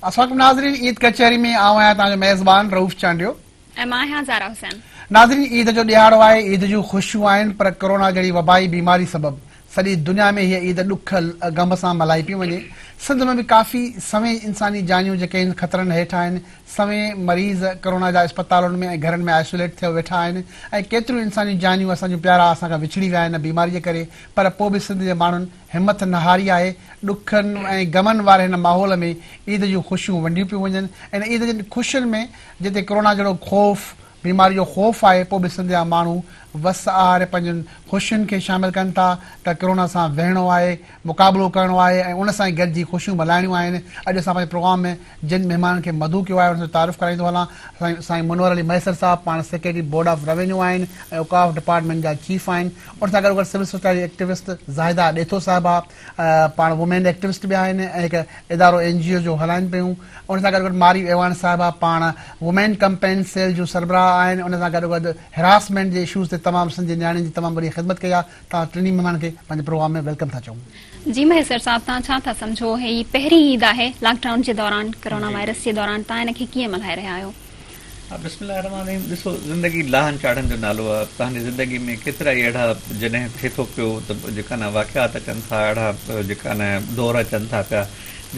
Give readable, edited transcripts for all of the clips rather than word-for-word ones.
السلام عليڪم ناظرين عيد ڪچهري ۾ آئون آهيان توهان جو ميزبان رئوف چانڊيو ۽ مان آهيان زارا حسين. ناظرين عيد جو ڏهاڙو آهي عيد جون خوشيون آهن پر ڪرونا جهڙي وبائي بيماري سبب سڄي دنيا ۾ هيء عيد ڏک غم سان ملهائي پئي وڃي. سنڌ ۾ به ڪافي سوين انساني جانيون جيڪي هن خطرن هيٺ آهن، سوين مريض ڪرونا جا اسپتالن ۾ ۽ گهرن ۾ آئسوليٽ ٿيو ويٺا آهن ۽ ڪيتريون انساني جانيون اسان جون پيارا اسان کان وڇڙي ويا آهن بيماري جي ڪري پر پوء به سنڌ جي ماڻهن همٿ نه هاري آهي، ڏکن ۽ غمن واري هن ماحول ۾ عيد جون خوشيون ونڊيون پيون وڃن ۽ ان عيد جي خوشين ۾ جتي ڪرونا جهڙو خوف بيماري جو خوف آهي پوء به سنڌ جا ماڻهو وس آهر پنهنجن خوشين کي شامل ڪن ٿا ته ڪرونا سان ويهڻو آهي، مقابلو ڪرڻو آهي ۽ ان سان ئي گڏجي خوشيون ملهائڻيون آهن. اڄ اسان پنهنجي پروگرام ۾ جن مهمانن کي مدعو ڪيو آهي انهن جو تعارف ڪرائيندو هلان. سائين منور علي مهيسر صاحب پاڻ سيڪريٽري بورڊ آف روينيو آهن ۽ اوقاف ڊپارٽمينٽ جا چيف آهن. ان سان گڏوگڏ سول سوسائٽي جي ايڪٽيوسٽ زاهده ڏيٿو صاحبه پاڻ وومين ايڪٽيوسٽ به آهن ۽ هڪ ادارو اين جي او جو هلائين پيون. ان سان گڏوگڏ ماري اعواڻ صاحبه پاڻ وومين ڪمپين سيل جون سربراهه آهن. ان سان گڏوگڏ هراسمينٽ جي اشوز تي تمام سنڌ جي نياڻين جي تمام وڏي خدمت ڪئي آهي. توهان ٽنهي مهمانن کي پنهنجي پروگرام ۾ welcome ٿا چئون. جي مهيسر صاحب توهان ڇا ٿا سمجهو هي پهرين عيد آهي لاڪ ڊائون جي دوران ڪرونا وائرس جي دوران توهان ان کي ڪيئن ملهائي رهيا آهيو؟ بسم الله الرحمٰن الرحيم ڏسو زندگي لاهن چاڙهن جو نالو آهي توهان جي زندگي ۾ ڪيترا ئي اهڙا جڏهن ٿئي ٿو پيو ته جيڪا نه واقعات اچن ٿا اهڙا جيڪا نه دور اچن ٿا پيا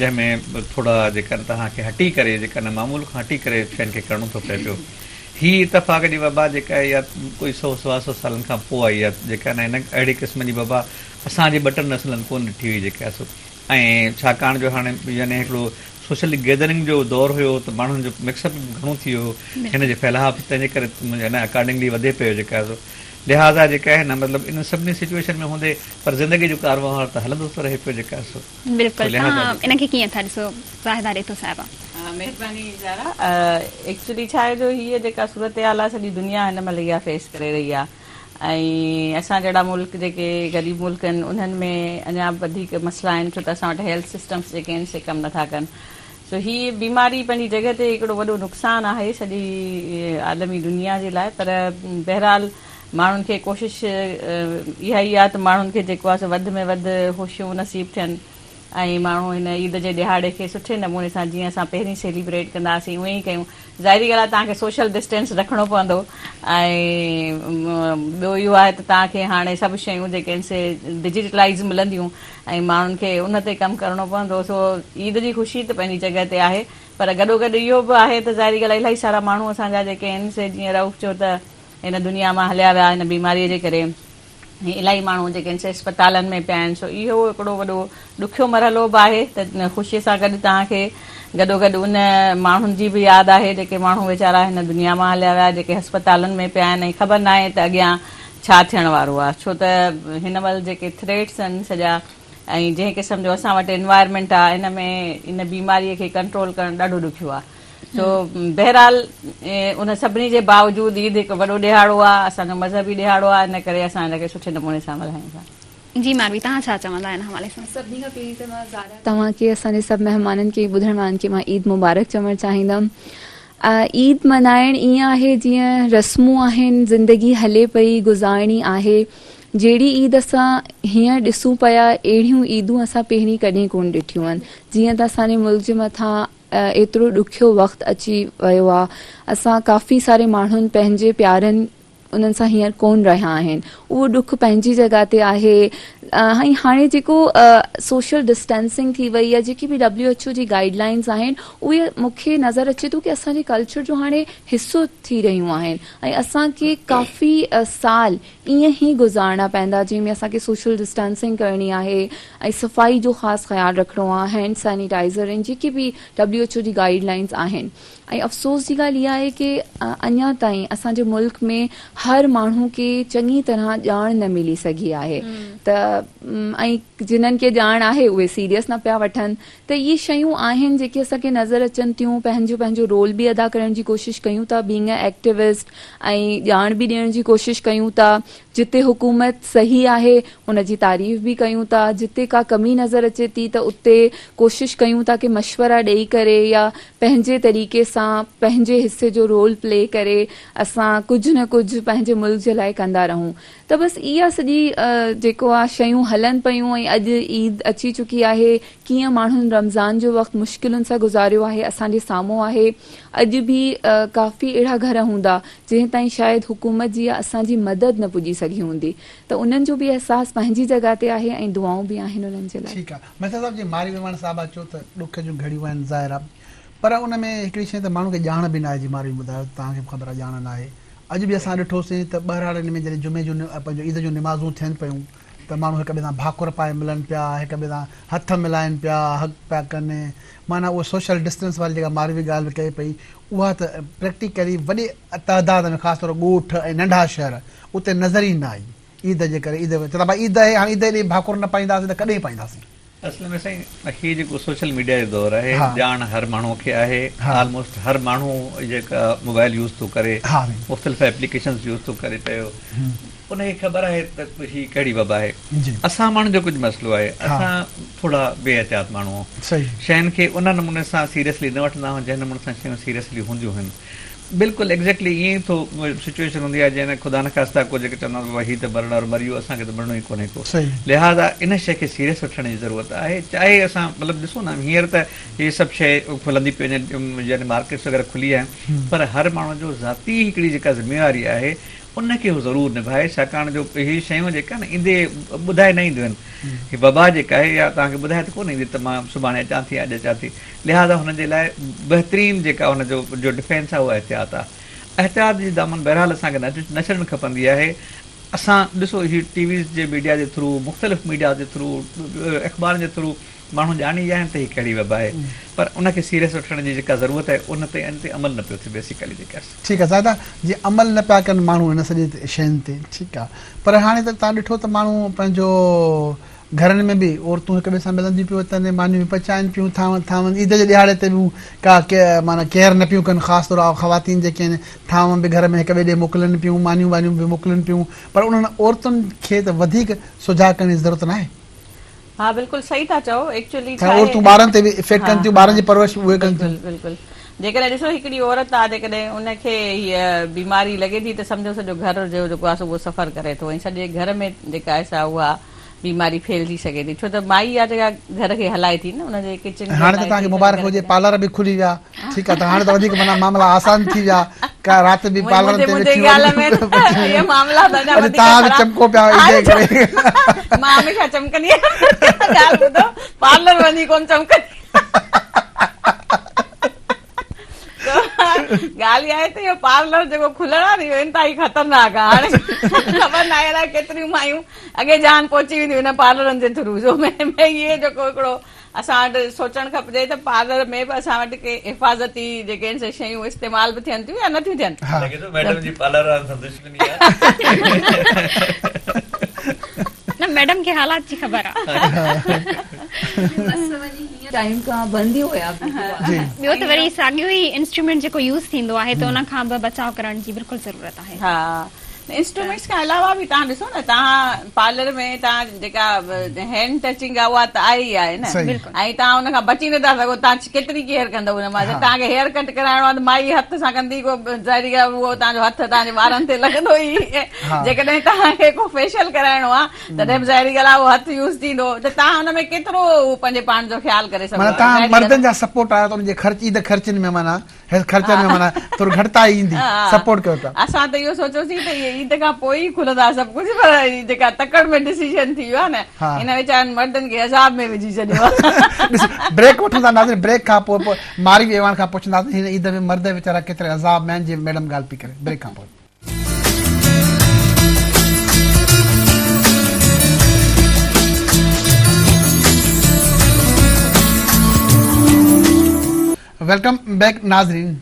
جنهن ۾ ٿورا جيڪا نه توهان کي هٽي ڪري جيڪا نه معمول کان هٽي ڪري شين کي ڪرڻو ٿو پئي پيو هي اتفاق جي وبا جيڪا آهي اها ڪوئي سو سوا سو سالن کان پوء آئي آهي جيڪا نه هن اهڙي قسم جي وبا اسان جي ٻه ٽن نسلن ڪونه ڏٺي هئي جيڪا سو ۽ ڇاڪاڻ جو هاڻي يعني هڪڙو سوشل گيدرنگ جو دور هيو ته ماڻهن جو مڪس اپ به گهڻو ٿي ويو هو هن جي ڦهلاء به تنهن جي ڪري هن اڪارڊنگلي وڌي پيو جيڪا سو لهٰذا جيڪا آهي نه مطلب انهن سڀني سچوئيشن ۾ هوندي پر زندگي جو ڪاروهنوار ته هلندو ٿو رهي پيو جيڪا سو بلڪل توهان ان کي ڪيئن ٿا ڏسو زاهده ڏيٿو صاحبه. مهرباني زارا ايڪچولي ڇا آهي جو هيء جيڪا صورتحال آهي سڄي دنيا هن مهل اها فيس ڪري رهي آهي ۽ اسان جهڙا ملڪ جيڪي غريب ملڪ آهن انهن ۾ اڃا به وڌيڪ مسئلا آهن ڇو ته اسان وٽ هيلٿ سسٽمس جيڪي آهن سي ڪم نٿا ڪن سو هي بيماري پنهنجي جڳهه تي هڪڙو وڏو نقصان آهي سڄي عالمي دنيا جي لاء پر بهرحال ماڻهن کي ڪوشش اها ئي آهي ته ماڻهن کي جيڪو آهي سو وڌ ۾ وڌ خوشيون نصيب ٿين ۽ ماڻهو هن عيد جي ڏهاڙي کي سٺي نموني سان جيئن اسان پهرين سيليبريٽ ڪندا هئاسين اونئين ئي ڪيون ظاهري ڳالهه آهي توهان کي سوشل ڊسٽينس رکڻو پوندو ۽ ٻيو اهو آهي ته توهان کي هاڻي سڀ شيون جيڪي آهن سي ڊجيٽلائيز ملنديون ۽ ماڻهن کي ان تي ڪم ڪرڻو پوندو سو عيد جي خوشي ته پنهنجي جڳهه تي آهي پر گڏوگڏ اهو به آهي ته ظاهري ڳالهه آهي الاهي سارا ماڻهو اسان جا جيڪي آهن سي جيئن رئوف چيو ته هن دنيا مان هليا ويا هن بيماري جي ڪري ۽ الاهي ماڻهو جيڪي آهن سي اسپتالن ۾ پيا آهن سو اهو هڪڙو وڏو ڏکيو مرحلو به آهي ته خوشي سان گڏ توهان کي گڏو گڏ ان ماڻهن جي به ياد آهي جيڪي ماڻهو ويچارا هن دنيا مان هليا ويا جيڪي اسپتالن ۾ پيا آهن ۽ خبر ناهي ته اڳيان ڇا ٿيڻ وارو آهي ڇو ته هن مهل جيڪي ٿريٽس آهن سڄا ۽ جنهن قسم جو اسان وٽ انوائرمينٽ آهي ان ۾ ان بيماري کي ڪنٽرول ڪرڻ ڏاڍو ڏکيو آهي سو بهرحال ان سڀني جي باوجود عيد هڪ وڏو ڏهاڙو آهي، اسان جو مذهبي ڏهاڙو آهي، ان ڪري اسان ان کي سٺي نموني سان ملهايون ٿا. جي ماروي توهان ڇا چوندا ان حوالي سان؟ سڀني کان پهرين ته مان زارا توهان کي اسان جي سڀ مهمانن کي ٻڌڻ وارن کي مان عيد مبارڪ چوڻ چاهيندم. عيد ملهائڻ ائين آهي جيئن رسمون آهن زندگي هلي پئي گذارڻي آهي جهڙي عيد اسان هينئر ڏسون پيا اهڙيون عيدون اسان پهرين ڪڏهن ڪونه ڏٺيون آهن جيئن ته اسان جي ملڪ جي مٿان ايترو ڏکيو وقت اچي ويو آ اسان ڪافي ساري ماڻهن پنهنجي پيارن انهن سان هينئر ڪون رهيا آهن اهو ڏک پنهنجي جڳهه تي آهي ۽ هاڻي جيڪو سوشل ڊسٽينسنگ ٿي وئي يا جيڪي به ڊبليو ايڇ او جي گائيڊ لائنز آهن اهي مون کي نظر اچي ٿو ڪي اسان جي ڪلچر جو هاڻي حصو ٿي رهيون آهن ۽ اسان کي ڪافي سال ائين ئي گذارڻا پوندا جنهن ۾ اسان کي سوشل ڊسٽنسنگ ڪرڻي آهي ۽ صفائي جو خاص خيال رکڻو آهي هينڊ سينيٽائزر ۽ جيڪي به ڊبليو ايڇ او جي گائيڊ لائنز آهن ۽ افسوس جي ڳالهه اها آهي ڪي اڃا تائين اسان جي ملڪ ۾ هر ماڻهو کي چڱي طرح ڄاڻ نه ملي سگهي آهي ته ۽ جنهن کي ڄاڻ آهي اهي سيريس نه پيا وٺن ته اهي شيون آهن جيڪي اسان کي نظر اچن ٿيون پنهنجو پنهنجو رول به ادا ڪرڻ جي ڪوشش ڪيون ٿا بينگ اي ايڪٽيوسٽ ۽ ڄاڻ به ڏيڻ جي ڪوشش ڪيون ٿا جتي حڪومت صحيح آهي ان جي تعريف به ڪيون ٿا جتي ڪا ڪمي نظر اچي ٿي ته اتي ڪوشش ڪيون ٿا ڪي مشورا ڏئي ڪري يا پنهنجي طريقي سان پنهنجي حصي جو رول پلي ڪري اسان ڪجهه نه ڪجهه پنهنجي ملڪ جي لاء ڪندا رهون ته بس اها سڄي جيڪو آ شيون هلن پيون ۽ اڄ عيد اچي چڪي آهي ڪيئن ماڻهن رمضان جو وقت مشڪلن سان گذاريو آهي اسان جي سامهون آهي اڄ به ڪافي اهڙا گهر هوندا جنهن تائين شايد حڪومت جي يا اسان جي مدد نه پڄي سگهي هوندي ته انهن جو به احساس پنهنجي جڳهه تي آهي ۽ دعائون به آهن انهن جي لاء. ٺيڪ آ مهتا صاحب جي مارئي ويواڻ صاحبه چيو ته ڏک جون گهڙيون آهن ظاهر آ پر ان ۾ هڪڙي شيء ته ماڻهو کي ڄاڻ به ناهي جي مارئي ٻڌايو ته توهان کي به خبر آ ڄاڻ ناهي اڄ به اسان ڏٺوسين ته ٻهراڙين ۾ جڏهن جمعي جون پنهنجو عيد جون نمازون ٿين پيون ته ماڻهو هڪ ٻئي سان ڀاڪر پائي ملن پيا، هڪ ٻئي سان هٿ ملائن پيا، هگ پيا ڪن، معنيٰ اهو سوشل ڊسٽنس واري جيڪا ماروي ڳالهه به ڪئي پئي اها ته پريڪٽيڪلي وڏي تعداد ۾ خاص طور ڳوٺ ۽ ننڍا شهر اتي نظر ئي نه آئي عيد جي ڪري عيد چون ٿا ڀائي عيد آهي هاڻي عيد جي ڏينهن ڀاڪر نه پائينداسين ته ڪڏهن پائينداسين. اصل ۾ سائين هي جيڪو سوشل ميڊيا جو دور آهي ڄاڻ هر ماڻهو کي آهي آلموسٽ هر ماڻهو جيڪا موبائل يوز ٿو ڪري مختلف ايپليڪيشنز يوز ٿو ڪري پيو ان کي خبر آهي ته هي ڪهڙي وبا آهي اسان ماڻهن جو ڪجهه مسئلو آهي اسان ٿورا بي احتياط ماڻهو آهيون شين کي ان نموني سان سيريسلي نه وٺندا آهيون جنهن نموني سان شيون سيريسلي هونديون آهن بلڪل ايگزيڪٽلي ائين ئي ٿو سچوئيشن هوندي آهي جنهن خدا نخواسته ڪو جيڪي چوندا آهن بابا هي ته مرڻ وارو مري ويو اسان کي ته مرڻو ئي ڪونهي ڪو لهٰذا ان شيء کي سيريس وٺڻ جي ضرورت آهي چاهي اسان مطلب ڏسو نه هينئر ته هي سڀ شيء کلندي پئي وڃي يعني مارڪيٽس وغيره کلي آهن پر هر ماڻهو جو ذاتي هڪڙي جيڪا ذميواري آهي ان کي هو ضرور نڀائي ڇاڪاڻ جو هي شيون جيڪا نه ايندي ٻڌائي نه اينديون آهن هي وبا جيڪا آهي اها توهان کي ٻڌائي ته ڪونه ايندي ته مان سڀاڻي اچان ٿي يا اڄ اچان ٿي لهٰذا هن جي لاء بهترين جيڪا هن جو جو ڊفينس آهي اهو احتياط آهي. احتياط جي دامن بهرحال اسان کي نه ڇڏڻ کپندي آهي. اسان ڏسو هي ٽي ويز جي ميڊيا جي ٿرو مختلف ميڊيا جي ٿرو اخبارن جي ٿرو ماڻهو ڄاڻي ويا آهن ته هي ڪهڙي وبا آهي پر ان کي سيريس وٺڻ جي جيڪا ضرورت آهي ان تي ان تي عمل نه پيو ٿئي بيسيڪلي جيڪا. ٺيڪ آهي زاهده جي عمل نه پيا ڪن ماڻهو هن سڄي شين تي ٺيڪ آهي پر هاڻي ته توهان ڏٺو ته ماڻهو پنهنجو گهرن ۾ به عورتون هڪ ٻئي سان ملنديون پيون وتن، مانيون به پچائن پيون، ٿانون ٿانون عيد جي ڏهاڙي تي به ڪا معنيٰ ڪيئر نه پيون ڪن خاص طور خواتين جيڪي آهن ٿانون به گهر ۾ هڪ ٻئي ڏي موڪلن پيون مانيون وانيون به موڪلن پيون پر انهن عورتن کي ته وڌيڪ سجاڳ ڪرڻ جي ضرورت ناهي. ها بلڪل صحيح ٿا چئو ايڪچولي ڇا آهي عورتون ٻارن تي به افيڪٽ ڪن ٿيون ٻارن جي پرورش به اهي ڪن ٿيون. بلڪل بلڪل جيڪڏهن ڏسو هڪڙي عورت آ جيڪڏهن ان کي هيء بيماري لڳي ٿي ته سمجهو سڄو گهر جو جيڪو آ سو اهو سفر ڪري ٿو ۽ سڄي گهر ۾ جيڪا آهي سا اها بيماري ڦهلجي سگهي ٿي ڇو ته مائي آ جيڪا گهر کي هلائي ٿي نه ان جي ڪچن کي هاڻي ته هلائي توهان ٿي کي مبارڪ سڄي گهر هجي کي پارلر به کلي ويا ٺيڪ آ ته هاڻي ته وڌيڪ معنيٰ معاملا آسان ٿي ويا ڪا رات به پارلرن منهنجي تي منهنجي ويٺيون ڳالهه ۾ ته اهي معاملا ته اڃا اڄ وڌيڪ توهان به خراب چمڪو پيا عيد جي ڪري مان هميشه چمڪندي آهيان ڳالهه ٻڌو پارلر وڃي ڪونه چمڪندي ڳالهه اها آهي ته اهو پارلر جيڪو کلڻ آهي نه اهو انتهائي خطرناڪ آهي هاڻي خبر ناهي الائي ڪيتريون مايون اڳي جان پهچي وينديون هن پارلرن جي ٿرو جو ۾ اهي جيڪو هڪڙو اسان وٽ سوچڻ کپجي ته پارلر ۾ به اسان وٽ ڪي حفاظتي جيڪي آهن سي شيون استعمال به ٿين ٿيون يا نٿيون ٿين. لڳي ٿو ميڊم جي پارلر وارن سان دشمني آهي. نه ميڊم کي حالات جي خبر آ. بس وڃي هينئر ٽائيم کان بند ئي هيا بلڪل. ٻيو ته وري ساڳيو ئي انسٽرومينٽ جيڪو يوز ٿيندو آهي ته ان کان به بچاء ڪرڻ جي بلڪل ضرورت آهي. ها انسٽرومينٽس کان علاوه به توهان ڏسو نه توهان پارلر ۾ توهان جيڪا هينڊ ٽچنگ آهي اها ته آهي ئي آهي نه ۽ توهان ان کان بچي نٿا سگهو توهان ڪيتري ڪيئر ڪندو ان مان توهان کي هيئر ڪٽ ڪرائڻو آهي ته مائي هٿ سان ڪندي ڪو ظاهري ڳالهه اهو توهان جو هٿ توهان جي وارن تي لڳندو ئي جيڪڏهن توهان کي ڪو فيشل ڪرائڻو آهي تڏهن به ظاهري ڳالهه آهي اهو هٿ يوز ٿيندو ته توهان ان ۾ ڪيترو پنهنجي پاڻ جو خيال ڪري سگهو معنيٰ توهان مردن جا سپورٽ آهيو ته ان جي خرچ عيد خرچن ۾ معنيٰ هي خرچن ۾ معنيٰ ٿورو گهٽتائي ايندي سپورٽ ڪيو پيا. اسان ته اهو سوچيوسين ته اهي عيد کان پوء ئي کلندا سڀ ڪجهه پر هي جيڪا تڪڙ ۾ ڊسيزن ٿي ويو آهي نه ان ويچارن مردن کي عذاب ۾ وجهي ڇڏيو آهي. ڏس بريڪ وٺون ٿا ناظرين بريڪ کان پوء پوء ماري ايوان کان پڇنداسين هن عيد ۾ مرد ويچارا ڪيتري عذاب ۾ آهن جي ميڊم ڳالهه پئي ڪري بريڪ کان پوء. Welcome back ناظرين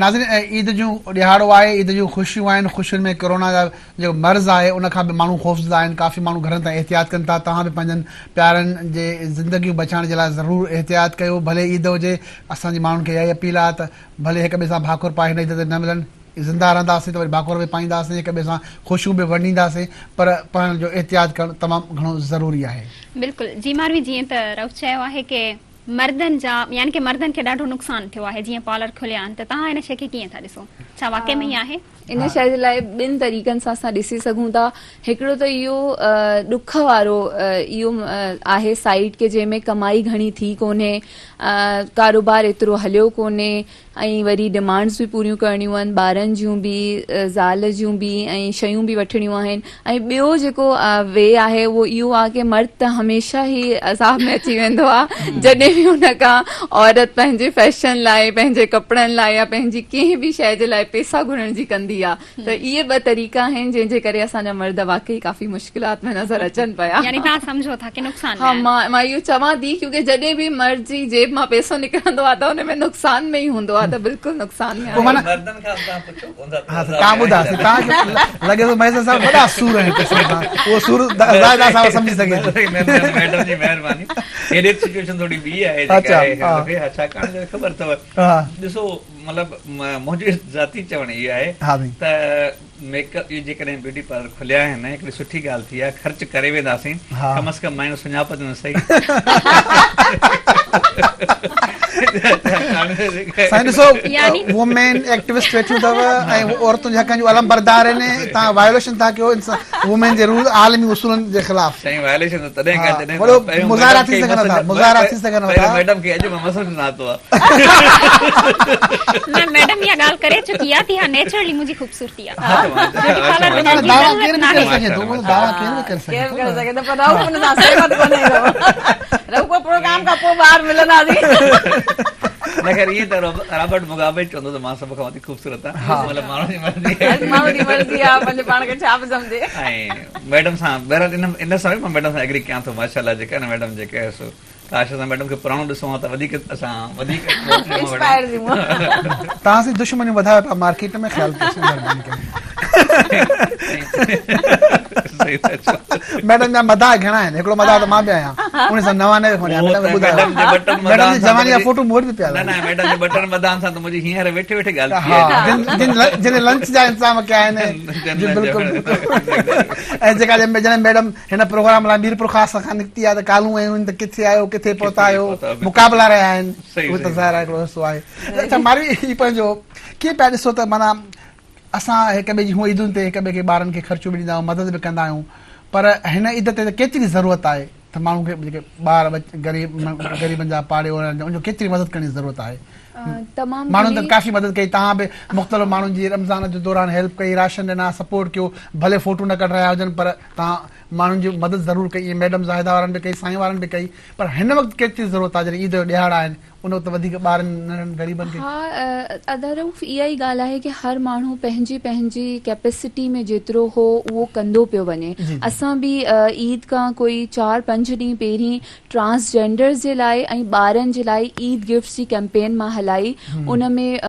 ناظرين عيد جون ڏهاڙو آهي عيد جون خوشيون آهن خوشين ۾ ڪورونا جا جيڪو مرض آهي ان کان به ماڻهو خوفزده آهن ڪافي ماڻهو گهرن تان احتياط ڪن ٿا توهان به پنهنجن پيارن جي زندگيون بچائڻ جي لاء ضرور احتياط ڪيو ڀلي عيد هجي اسان جي ماڻهن کي اها ئي اپيل آهي ته ڀلي هڪ ٻئي سان ڀاڪر پائي هن عيد تي نه ملن زنده رهنداسين ته وري ڀاڪر به پائينداسين هڪ ٻئي سان خوشيون به ونڊينداسين پر پاڻ جو احتياط ڪرڻ تمام گهڻو ضروري آهي. بلڪل جي ماروي جيئن ته رئوف چيو آهي ڪي مردن جا يعني ڪي مردن کي ڏاڍو نقصان ٿيو آهي جيئن پارلر کليا آهن ته توهان ان شي کي ڪيئن ٿا ڏسو ڇا واقعي ۾ ائين آهي؟ ان شيء جي لاء ٻن طريقن سان اسان ڏسي سگهون ٿا. هڪڙو ته اهو ڏک وارو اهو آهي سائيڊ ڪي جنهن ۾ ڪمائي گهڻي ٿي ڪونهي، ڪاروبار ايترو هليو ڪونهي ۽ وري ڊمانڊز به پوريون ڪرڻيون آهن ٻارن جون به زال جون به ۽ شيون به وٺڻيون آهن ۽ ٻيو جيڪو وي آهي اهو اهو آهي ڪي مرد ته هميشه ئي عذاب ۾ اچي ويندو آهي جڏهن به ان کان عورت پنهنجي فيشن لاء پنهنجي ڪپڙن لاء يا پنهنجي ڪنهن به شيء جي لاء پيسا گهرڻ جي ڪندي آهي ته اهي ٻه طريقا آهن جنهن جي ڪري اسان جا مرد واقعي ڪافي مشڪلات ۾ نظر اچن پيا. يعني توهان سمجهو ٿا ڪي نقصان ۾ ها آهن. مان مان اهو چوان ٿي ڪيونڪه جڏهن به مرد جي جيب مان پئسو نڪرندو آهي ته ان ۾ نقصان ۾ ئي هوندو آهي ته بلڪل نقصان ۾ پوء آهي. معنيٰ مردن کان به توهان پڇو ڪونه ٿا ته ها عذاب توهان ۾ ٻڌايو آهن سائين توهان کي لڳي ٿو مهيسر صاحب وڏا سور آهن قسم سان اهو سور زاهده صاحب سمجهي سگهي ٿي. نه نه ميڊم جي مهرباني هيڏي سچوئيشن ٿوري ٻي آهي جيڪا اڇا آهي هن ها دفعي ها ڇاڪاڻ جو خبر اٿو ها. ڏسو مطلب منهنجي ذاتي چوڻ اهو آهي ته ميڪ اپ اهي جيڪڏهن بيوٽي پارلر کليا آهن هڪڙي سٺي ڳالهه ٿي آهي خرچ ڪري وينداسين ڪم از ڪم مايون سڃاپنديون ته سهي. سائين ڏسو وومين ايڪٽيوسٽ ويٺيون اٿو ۽ عورتن جي حقن جون علم بردار آهن توهان وايوليشن ٿا ڪيو وومين جي رول عالمي اصولن جي خلاف. سائين وايوليشن ته تڏهن ڪا جڏهن وڏو مظاهرا ٿي سگهن ٿا مظاهرا ٿي سگهن ٿا. ميڊم کي اڄ مان مسئلو ڏنا ٿو. نه ميڊم اها ڳالهه ڪري چڪي آهي ته اها نيچرلي منهنجي خوبصورتي آهي. بيوٽي پارلر وڃڻ جي دعويٰ ضرورت ڪير به ناهي. ڪري سگهي ٿو اهو دعويٰ ڪير به ڪري ڪير سگهي به ڪري ٿو سگهي ٿو پر رئوف ان سان سهمت ڪونهي رئوف پوء پروگرام کان پوء ٻاهر ملنداسين. نه خير ائين ته رابرٽ مگابي چوندو ته مان سڀ کان وڌيڪ خوبصورت آهيان مطلب ماڻهو جي مرضي آهي. ماڻهو جي مرضي آهي پنهنجي پاڻ کي ڇا به سمجهي. ۽ ميڊم سان بهرحال ان ان سان به مان ميڊم سان ايگري ڪيان ٿو ماشاءالله جيڪا نه ميڊم جيڪا آهي سو ڪاش اسان ميڊم کي پراڻو ڏسون ها ته وڌيڪ اسان وڌيڪ انسپائر ٿيون ها. توهان سين دشمنيون وڌايو پيا مارڪيٽ ۾ خيال ڪيو مهرباني ڪري. ميڊم جا مداح گهڻا آهن هڪڙو مداح ته مان به آهيان 1999 کان ميڊم کي ٻڌايو ميڊم جي جواني جا فوٽو مون وٽ به پيا نه نه ميڊم جي ٻٽن مداحن سان ته منهنجي هينئر ويٺي ويٺي ڳالهه ٿي آهي جن جن لنچ جا انتظام ڪيا آهن جي بلڪل ۽ جيڪا جڏهن ميڊم هن پروگرام لاء ميرپورخاص کان نڪتي آهي ته ڪالون ويون آهن ته ڪٿي آهيو ڪٿي پهتا آهيو مقابلا رهيا آهن اهو ته ظاهر آهي هڪڙو حصو آهي اڇا ماروي هي پنهنجو ڪيئن پيا ڏسو ته معنيٰ اسان هڪ ٻئي جي هونء عيدن تي هڪ ٻئي کي ٻارن کي خرچيون به ڏيندا آهيون مدد به ڪندا آهيون پر هن عيد تي ته ڪيتري ضرورت آهي ته ماڻهو کي جيڪي ٻار غريب غريبن جا پاڙي وارن جا ان جو ڪيتري مدد ڪرڻ جي ضرورت آهي تمام ماڻهن ته ڪافي مدد ڪئي توهان به مختلف ماڻهن جي رمضان جي دوران هيلپ ڪئي راشن ڏنا سپورٽ ڪيو ڀلي فوٽو نه ڪڍرايا هجن پر توهان ماڻهن جي مدد ضرور ڪئي ائين ميڊم زاهده وارن به ڪئي سائين وارن به ڪئي پر هن وقت ڪيتري ضرورت آهي جڏهن عيد جو ڏهاڙا آهن ان وقت وڌيڪ ٻارن ننڍن غريبن کي. ها ادا رئوف اها ئي ڳالهه آهي ڪي هر ماڻهو پنهنجي پنهنجي ڪيپيسٽي ۾ جيترو هو اهو ڪندو پيو وڃي اسان به عيد کان ڪوئي چار پنج ڏينهن پهرين ٽرانس جينڊرز جي لاء ۽ ٻارن جي لاء عيد گفٽس جي ڪيمپين مان هلائي ان ۾.